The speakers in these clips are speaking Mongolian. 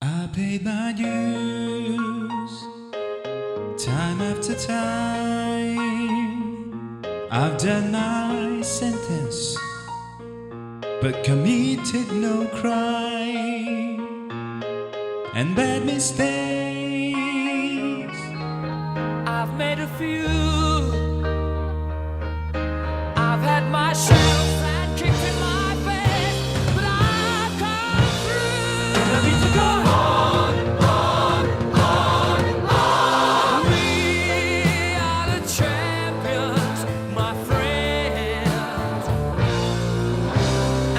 I paid my dues time after time. I've done my sentence, but committed no crime and bad mistakes. I've made a few. I've had my share of sand kicked in my face, but I've come through. I need to go on, on, on, on. We are the champions, my friends,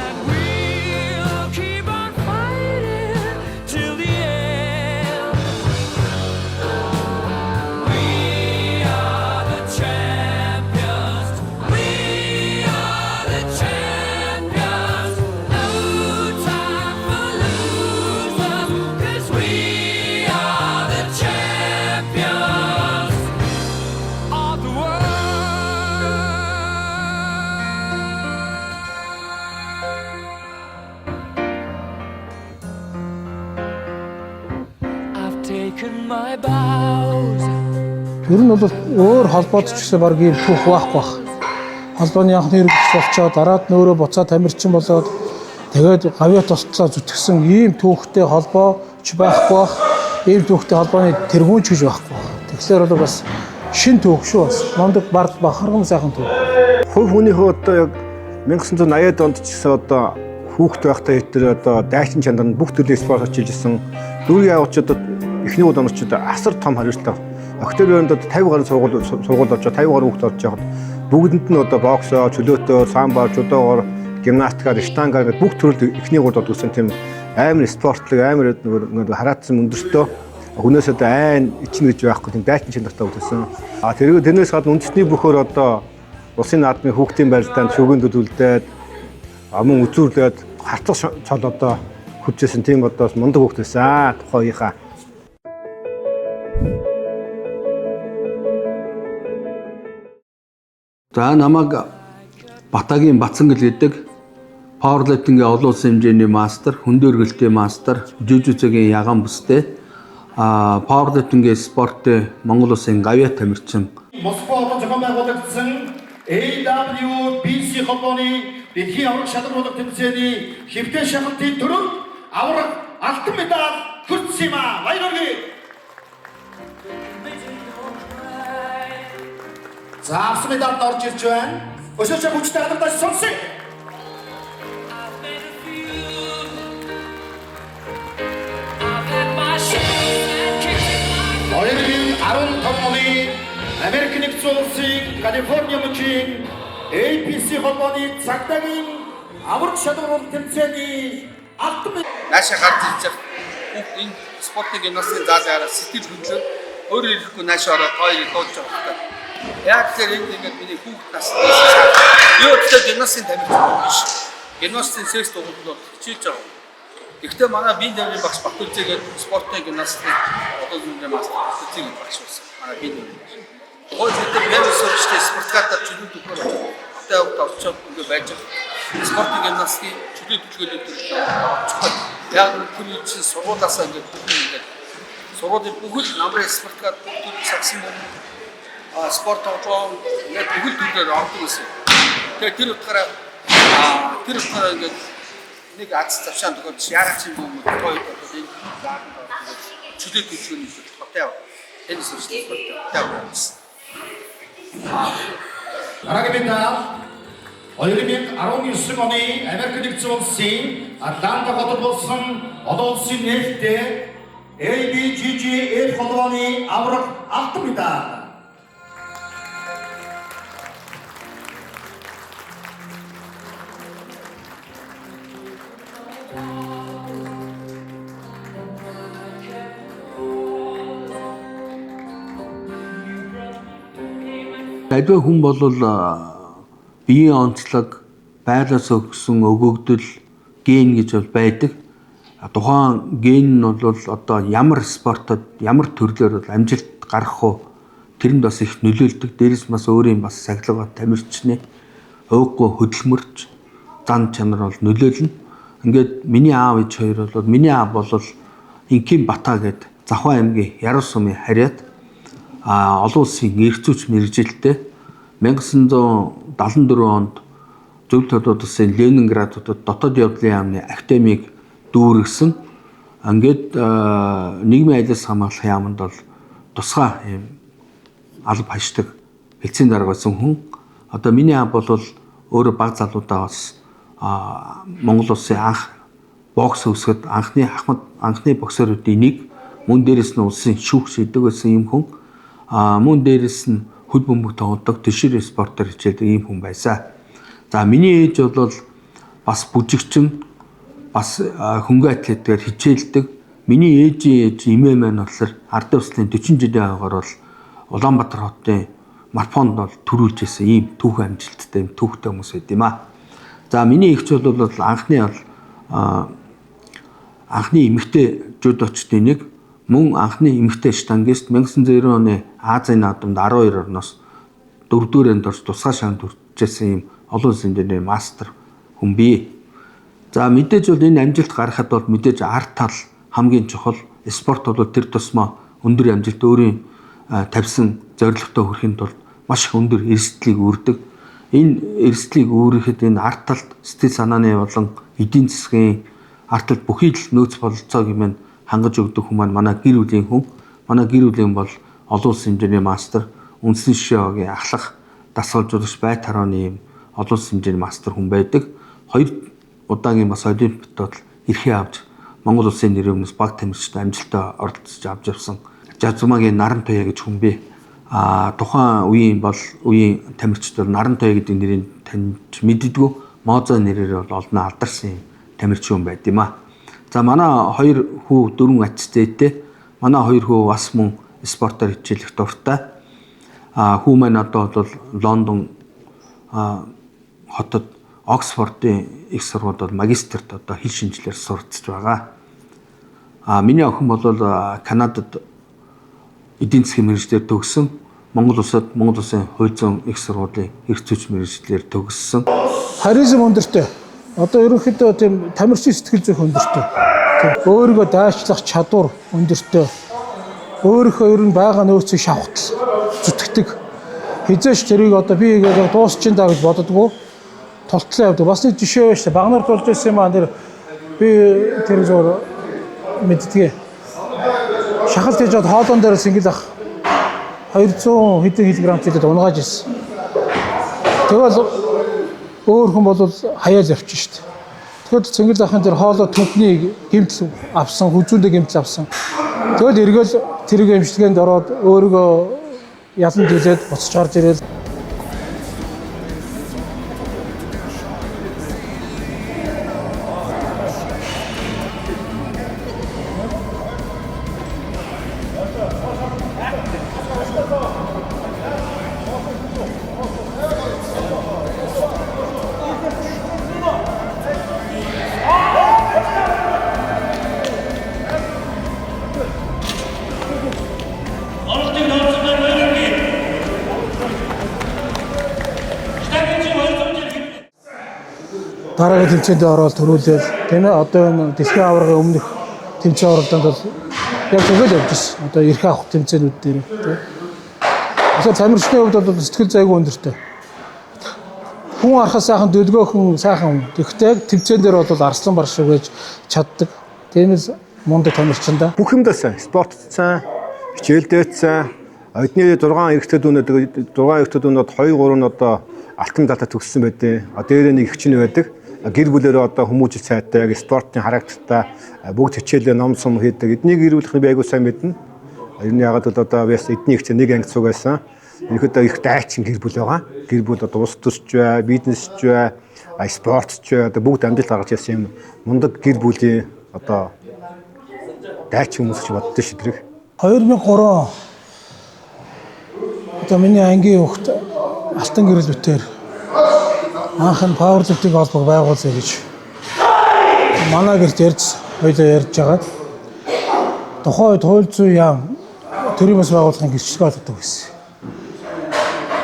and we'll keep on fighting till the end. We are the champions. We are the champions. No time for losers, 'cause we are the champions of the world. I've taken my bows. Ер нь бол өөр холбоод ч гэсэн баг ийм түүх байхгүй бах. Холбооны анхны ерөнхийлөгч болчоод дараад нь өөрөө буцаад тамирчин болоод тэгээд гавьяат туслаа зүтгэсэн ийм түүхтэй холбоо ч байхгүй бах. Ийм түүхтэй холбооны тэргүүн ч гэж байхгүй бах. Тэгэхээр бол бас шин түүх шүү бас. Мундаг бард бахархам сайхан түүх. Хувь хүнийхээ одоо яг 1980-ад онд ч гэсэн одоо хүүхэд байхдаа тэр одоо дайчин чанар нь бүх төрлийн спорт хичээлжсэн. Дүүргийн аваач одоо эхний удаа онч одоо асар том хариуцлага. Октябрь онд одоо 50 гаруй сургууль орж 50 гаруй хүүхэд орж байхад бүгдэнд нь одоо боксоо, чөлөөтөө, самбо, жудоогоор, гимнастикаар, штангаар гэдэг бүх төрөлд эхний гурд ордог тийм амар спортлог, амар нөгөө хараацсан өндөртөө хүнээс одоо айн ичнэ гэж байхгүй тийм дайчин чанартай хөгжсөн. А тэргүй тэрнээс гадна үндэсний бөхөр одоо улсын наадмын хүүхдийн барилдаанд шүгэнд үлдээд мөн үзүүрлээд харцах цол одоо хөгжижсэн тийм одоо мундаг хүүхд байсан тухайн үеийнхаа. За, намайг Батагийн Бацангал гэдэг. Powerlifting-ийн олон улсын хэмжээний мастер, хөндөөн өргөлтийн мастер, жүжицүгийн ягаан бүстэй, powerlifting-ийн спортын Монгол улсын гавьяа тамирчин. Москва хотод зохион байгуулагдсан AWBC холбооны дэлхийн аварга шалгаруулах тэмцээний хэвтээ шахалтын түрүү аварга алтан медаль хүртсэн юм аа. Баяр хүргэе. За, авсан медаль нь орж ирж байна. Өшөөч хүчтэй алгадаж сонсъё. I've made a few. I've had my share of sand kicked in my 2015 оны Америк нэгдсэн улсын Калифорни мужийн APC холбооны цагдаагийн аварга шалгаруулах тэмцээний алтан медаль Наашаа гарч ирж байгаа бүх энэ спортын гимнастикийн заалын хараа сэтгэл хөдлөөд өөр ирэхгүй наашаа ороод хоёрыг дуудаж байгаа хэрэг. Яг тэгэхээр энд ингээд миний хүүхд насны юу гэхээр гимнастикийн тамирчин биш. Гимнастикийн секс дугуйд нь бол хичээлж байгаа. Гэхдээ манай биеийн тамирын багш Батүлзээгээд спортын гимнастикийн одоо зүндрээ мастер Батүлзээгээд багш байсан. Манай биеийн тамирын багш. Тухайн үед бид нар сурчтай спорткартаар чөлөө төхөөр хотын авт орчоод ингээд байж байгаа. Спортын гимнастикийн чөлөө төлгөөний төрөлд очиход яг тэр үед чинь сургуулаасаа ингээд бүх юм ингээд сургуулийн бүхэл намрын спорткарт, бүх төрөл сагсан бөмбөг, спорт тоглоом ингээд бүхэл төрлөөр ордог байсан. Тэгээд тэр утгаараа ингээд нэг аз завшаан тохиолдож яагаад ч юм бэ хоёр одоо энэ зааланд ордог чөлөө төлгөөний төрөл хотын авт энэ сурчлаг спортын хотын авт гэсэн. Дараагийн медаль 2019 оны Америк нэгдсэн улсын Атланта хотод болсон олон улсын нээлттэй ABGGF холбооны аварга алтан медаль. Аливаа хүн бол биеийн онцлог, байрлаас өгсөн өгөгдөл, ген гэж бол байдаг. Тухайн ген нь бол одоо ямар спортод ямар төрлөөр бол амжилт гаргах уу, тэрэнд бас их нөлөөлдөг. Дээрээс бас өөрийн бас сахилга тамирчны ууггүй хөдөлмөрч зан чанар бол нөлөөлнө. Ингээд миний аав ээж хоёр бол миний аав бол Инкин Бата гээд Завхан аймгийн Яруу сумын харьяат олон улсын эрх зүйч мэргэжилтэй 1974 онд Зөвлөлт холбоот улсын Ленинград хотод дотоод явдлын яамны академийг дүүргэсэн. Ингээд нийгмийн аялал хамгаалах яамд бол тусгай юм алба хашдаг хэлтсийн дарга байсан хүн. Одоо миний аав бол өөрөө баг залуудаа бас Монгол улсын анх бокс үүсгэхэд анхны хахмад анхны боксеруудын нэг, мөн дээрэс нь улсын шүүх шийдэг байсан юм хүн. Мөн дээрэс нь хөл бөмбөг тоглодог, төшөр спортоор хичээлдэг ийм хүн байсан. За миний ээж бол бас бүжигчин, бас хөнгө атлетээр хичээлдэг. Миний ээжийн ээж эмээ маань болохоор ардын услын 40 жилийн хойгоор бол Улаанбаатар хотын марафонд бол төрүүлж исэн ийм түүхэн амжилттай юм түүхтэй хүмүүс байд юм аа. За миний эгч бол анхны бол анхны эмэгтэй жүдочдын нэг, мөн анхны эмэгтэй штангист 1990 оны Азийн наадамд 12 орноос 4-р энд орж тусгай шагнал хүрчээсэн ийм олон улсын хэмжээний мастер хүн бий. За мэдээж бол энэ амжилт гаргахад бол мэдээж арт тал хамгийн чухал. Спорт бол тэр тусмаа өндөр амжилт өөрийн тавьсан зорилготой хүрэхин тулд маш их өндөр эрсдлийг үүрдэг. Энэ эрсдлийг үүрэхэд энэ арт талд сэтгэл санааны болон эдийн засгийн арт талд бүхий л нөөц бололцоог юм хангаж өгдөг хүн маань манай гэр бүлийн хүн. Манай гэр бүлийн бол олон улсын хэмжээний мастер, үндэсний шишээгийн ахлах дасгалжуулагч бай тарооны юм олон улсын хэмжээний мастер хүн байдаг. Хоёр удаагийн бас олимпиад бол эрхээ авч Монгол улсын нэрийн өмнөөс баг тамирчид амжилттай оролцож авч явсан. Жазмагийн Наран Туяа гэж хүн бий. Тухайн үеийн бол үеийн тамирчид бол Наран Туяа гэдэг нэрийг таньж мэддэггүй. Мозо нэрээр бол олноо алдарсан юм тамирчин хүн байд юм аа. За манай хоёр хүү дөрвөн ач зээтэй. Манай хоёр хүү бас мөн спортоор хичээлэх дуртай. Хүү маань одоо бол Лондон хотод Оксфордын их сургуульд бол магистрт одоо хэл шинжилээр суралцж байгаа. Миний охин бол Канадад эдийн засгийн мэргэжлээр төгссөн. Монгол улсад Монгол улсын хууль зүйн их сургуулийн эрх зүйч мэргэжлээр төгссөн. Харизм өндөртэй. Одоо ерөнхийдөө тийм тамирчин сэтгэл зүйх өндөртэй. Өөрийгөө дайчлах чадвар өндөртэй. Өөрийнхөө ер нь байгаа нөөцийг шавхтал зүтгэдэг. Хизээш тэрийг одоо би ингээд дуусчин даа гэж боддгоо. Тултлаа явдаг. Бас нэг жишээ байна шүү дээ. Багнаар тулж байсан юм аа тэр би тэр зур мэддгээ. Шахалт хийж чад хоолон дээрээс ингээд ах 200 хэдэн килограмм чидэд унгааж ирсэн. Тэгвэл өөр хүн бол хаяал явчих шүү дээ. Тэгэхэд Цэнгэл ахын тэр хоолой түнхний гэмтэл авсан, хүзүүндээ гэмтэл авсан. Тэгвэл эргээл тэрэг эмчилгээнд ороод өөрийгөө ялан дийлээд буцаж гарч ирэл. Дараагийн тэмцээнд ороод төрүүлээл тийм ээ одоо энэ дэлхийн аваргын өмнөх тэмцээн оролдоонд бол яг тэгэл явж ирсэн. Одоо эрх авах тэмцээнүүд дээр тийм. Тэгэхээр тамирчны хувьд бол сэтгэл зайгүй өндөртэй. Хүн архаа сайхан дөлгөөхөн сайхан хүн. Тэгэхдээ тэмцээн дээр бол арслан бар шиг байж чаддаг. Тиймээс мундаг тамирчин да. Бүх юмдаа сайн. Спортт сайн, хичээлдээ сайн. Эдний 6 эрэгтэй дүүнүүд 6 эрэгтэй дүүнүүд 2 3 нь одоо алтан медальтай төгссөн байдیں۔ Дээрээ нэг эгч нь байдаг. Гэр бүлээрээ одоо хүмүүжил сайтай, яг спортын характертай бүгд хичээлээ ном сум хийдэг. Эднийг гэр бүлийнх нь би айгуу сайн мэднэ. Ер нь ягаад бол одоо би эдний эгч нэг анги цуг байсан. Ерөнхийдөө их дайчин гэр бүл байгаа. Гэр бүл одоо улс төрч бай, бизнесч бай, спортч бай, одоо бүгд амжилт гаргаж ирсэн юм мундаг гэр бүлийн одоо дайчин хүмүүс гэж боддоо шүү дээ. 2003 одоо миний ангийн хүүхд алтан гэрэл битээр анх нь пауэрлифтинг холбоог байгуулъя гэж манай гэрт ярьж хоёлоо ярьж байгаад тухайн үед хууль зүйн яам төрийн бас байгууллагын гэрчлэгээ олгодог байсан.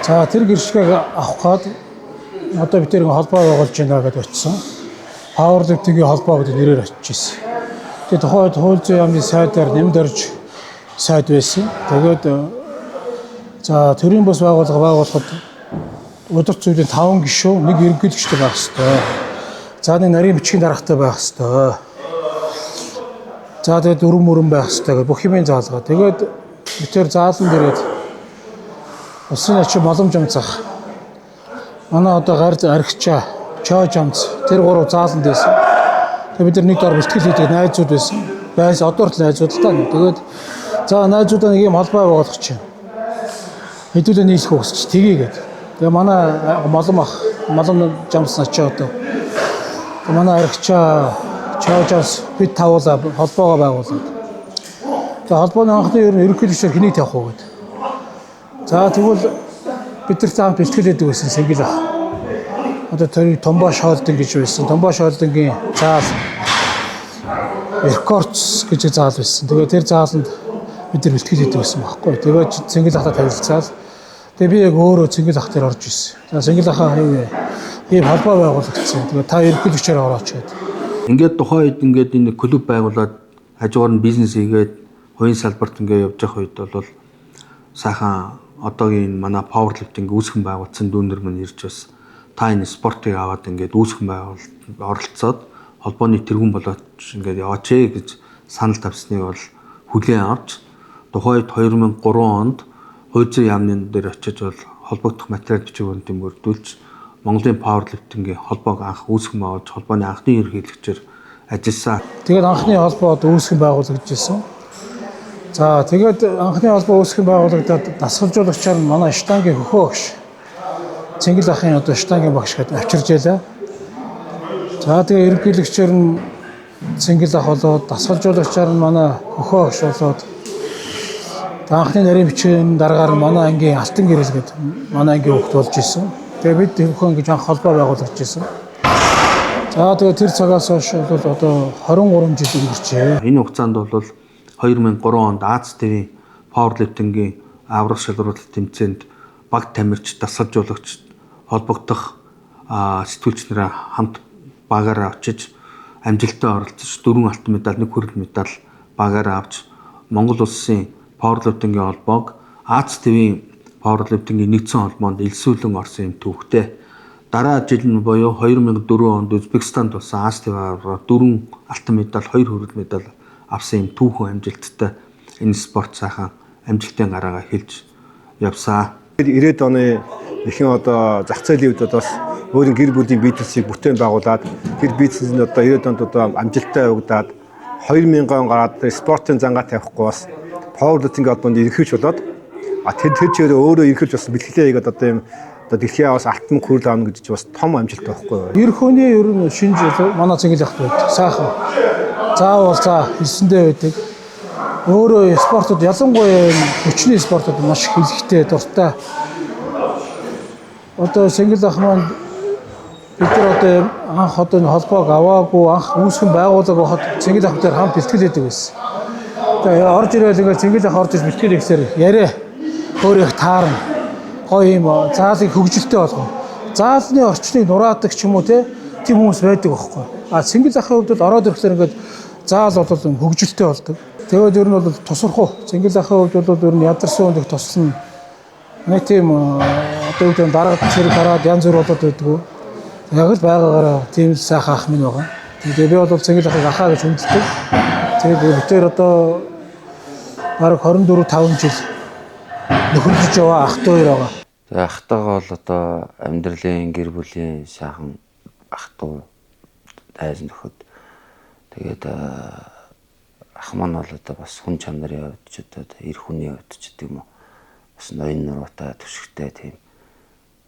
За тэр гэрчлэгийг авах гээд одоо бид тэр холбоо байгуулж байна гэдээ очисон. Пауэрлифтингийн холбоо гэдэг нэрээр очиж ирсэн. Тэгээ тухайн үед хууль зүйн яамны сайдаар нэмд орж сайд байсан. Тэгээд за төрийн бус байгууллага байгуулахад удирд зүйлийн 5 гишүүн, нэг ерөнхийлөгчтэй байх ёстой. За нэг нарийн бичгийн даргатай байх ёстой. За тэгээд дүрм мөрөн байх ёстой гэх бүх юмын заалгаа. Тэгээд би тэр заалан дээрээд улсын ачин Молом жамцах. Манай одоо гар архичаа, Чоо жамц тэр гурав зааланд байсан. Тэгээд бид нар нэг дор бэлтгэл хийдэг найзууд байсан. Байс одоо хүртэл найзууд л та. Тэгээд за найзуудаа нэг юм холбоо байгуулах чинь. Хэдүүлээ нийлэх үү гэж тгий гээд. Тэгээ манай Молом ах, Молом жамц ачаа одоо. Манай архичаа, Чоо жамц бид тавуулаа холбоогоо байгуулад. Тэгээ холбооны анхны ер нь ерөнхийлөгчөөр хэнийг тавих уу гэд. За тэгвэл бид нар хамт бэлтгэл хийдэг байсан Сэнгэл ах. Одоо тэр Томбо шоолдон гэж байсан. Томбо шоолдонгийн заал Рекордс гэж заал байсан. Тэгээ тэр зааланд бид нар бэлтгэл хийдэг байсан байхгүй. Тэгээд Сэнгэл ахтай танилцаад тэгээ би яг өөрөө Сэнгэл ах дээр орж ирсэн. За Сэнгэл ахаа юу ийм холбоо байгуулагдсан. Тэгээ та ерөнхийлөгчөөр орооч гэдэг. Ингээд тухайн үед ингээд энэ клуб байгуулад хажуугаар нь бизнес хийгээд хувийн салбарт ингээд явж явах үед бол сайхан одоогийн манай powerlifting үүсгэн байгуулсан дүүнер мань ирж бас та энэ спортыг аваад ингээд үүсгэн байгуулалт оролцоод холбооны тэргүүн болоод ингээд яваач ээ гэж санал тавьсныг бол хүлээн авч тухайн үед 2003 онд хууль зүйн яамны дээр очиж бол холбогдох материал бичиг баримтыг мөрдүүлж Монголын powerlifting-ийн холбоог анх үүсгэн байгуулж холбооны анхны ерөнхийлөгчөөр ажилласан. Тэгээд анхны холбоо одоо үүсгэн байгуулагдаж ирсэн. За тэгээд анхны холбоо үүсгэн байгуулагдаад дасгалжуулагчаар нь манай штангийн хөхөө багш Цэнгэл ахын одоо штангийн багш гэдээ авчирж байлаа. За тэгээ ерөнхийлөгчөөр нь Цэнгэл ах болоод дасгалжуулагчаар нь манай хөхөө багш болоод анхны нарийн бичгийн дараагаар нь манай ангийн Алтан гэрэл гэдэг манай ангийн хүүхд болж исэн. Тэгээ бид хөхөө ингэж анх холбоо байгуулагдаж исэн. За тэгээ тэр цагаас хойш бол одоо 23 жил өнгөрчээ. Энэ хугацаанд бол 2003 онд Аз ТV powerlifting-ийн аврах шалруулалт тэмцээнд баг тамирч, дасгалжуулагч холбогдох сэтгүүлч нараа хамт багаараа очиж амжилттай оролцож 4 алтан медаль, 1 хүрэл медаль багаараа авч Монгол улсын powerlifting-ийн холбоог Аз ТV-ийн powerlifting-ийн нэгдсэн холбоонд элсүүлэн орсон юм түүхтэй. Дараа жил нь буюу 2004 онд Узбекистонд болсон Аз ТV аврага 4 алтан медаль, 2 хүрэл медаль авсан юм түүхэн амжилттай энэ спорт сайхан амжилтын гараагаа хэлж явсан. 90-ад оны ихэнх одоо зах зээлийн үед одоо бас өөрийн гэр бүлийн бизнесийг бүтээн байгуулад тэр бизнес нь одоо 90-ад онд одоо амжилттай явагдаад 2000 он гараад спортын зангаа тавихгүй бас powerlifting холбоонд ерөнхийлөгч болоод тэр чигээр өөрөө ерөнхийлж бас бэлтгэлээ хийгээд одоо юм одоо дэлхийн бас алтан хүрэл авна гэж бас том амжилт байхгүй. Ер хүний ер нь шинж манай Цэнгэл ахт байдаг. Сайхан. Заавал за хэлсэндээ байдаг. Өөрөө спортод ялангуяа хүчний спортод маш их хэлэхтэй дуртай. Одоо Цэнгэл ах маань бид нар одоо анх одоо энэ холбоог аваагүй анх үүсгэн байгуулаг байхад Цэнгэл ах дээр хамт бэлтгэл хийдэг байсан. Тэгээ орж ирэл ингээл Цэнгэл ах орж иж бэлтгэл хийхсээр яриа өөр их таарна. Гоё юм заалыг хөгжилтэй болгоно. Заалны орчныг нураадаг ч юм уу те тийм хүмүүс байдаг байхгүй. А Цэнгэл ахын хувьд бол ороод ирэхлээр ингээд заал бол хөгжилтэй болдог. Тэгээд ер нь бол тусархуу. Цэнгэл ахын хувьд бол ер нь ядарсан хүнд их туслана. Нэг тийм одоо юу гэдэг нь дарга зэрэг хараад янз бүр болоод байдгүй. Яг л байгаагаараа тийм л сайхан ах минь байгаа. Тэгээд би бол Цэнгэл ахыг ахаа гэж хүндэлдэг. Тэгээд бид тэр одоо бараг 24 5 жил нөхөрлөж яваа ах дүү хоёр байгаа. Тэгээ ахтайгаа бол одоо амьдралын гэр бүлийн сайхан ах дүү найз нөхөд. Тэгээд ах маань бол одоо бас хүн чанарын хувьд ч одоо эр хүний хувьд ч гэдэг юм уу бас ноён нуруутай түшигтэй тийм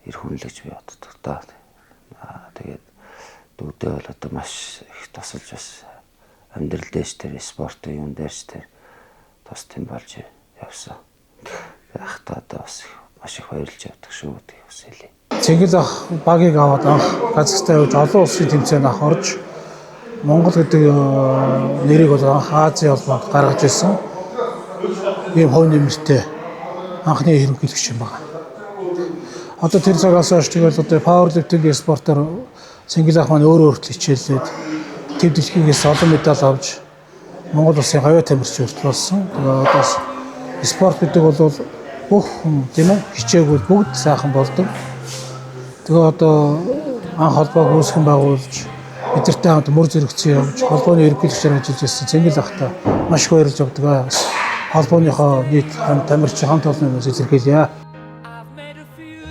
эр хүн л гэж би боддог та. Тэгээд дүүдээ бол одоо маш их тусалж бас амьдрал дээш тэр спортын юм дээрч тэр тус тийм болж явсан. Ахтаа одоо бас маш их баярлж явдаг шүү гэдгийг бас хэлье. Цэнгэл ах багийг аваад анх Казахстан явж олон улсын тэмцээнд анх орж Монгол гэдэг нэрийг бол анх Азийн холбоонд гаргаж ирсэн. Ийм хувь нэмэртэй анхны ерөнхийлөгч юм байна. Одоо тэр цагаас хойш тэгэл одоо powerlifting спортоор Цэнгэл ах маань өөрөө өөртөө хичээллээд төв дэлхийгээс олон медаль авч Монгол улсын гавьяа тамирч хүртэл болсон. Тэгээ одоо спорт гэдэг бол бүх хүн, тийм ээ, хичээгүүл бүгд сайхан болдог. Тэгээ одоо анх холбоог үүсгэн байгуулж бидэртэй хамт мөр зэрэгцэн явж холбооны ерөнхийлөгчөөр ажиллаж байсан Цэнгэл ахтай маш их баярлж явдаг. Холбооныхоо нийт хамт тамирчин хамт олон хүмүүс илэрхийлье. I've made a few.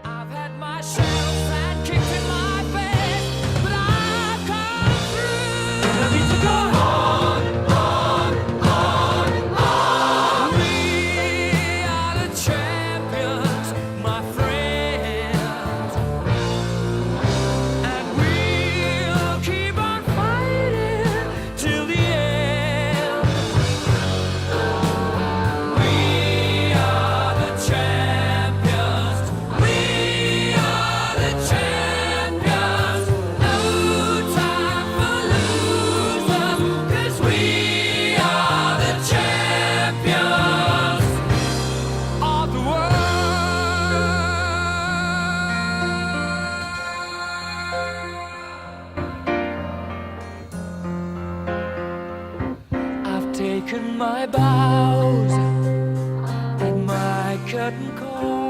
I've had my share of sand kicked in my face, but I've come through. Ready to go on, on, on, on. We are the champions, my friends, and we'll keep on fighting till the end. We are the champions. We are the champions. No time for losers, 'cause we are the champions of the world. I've taken my bows and my curtain call.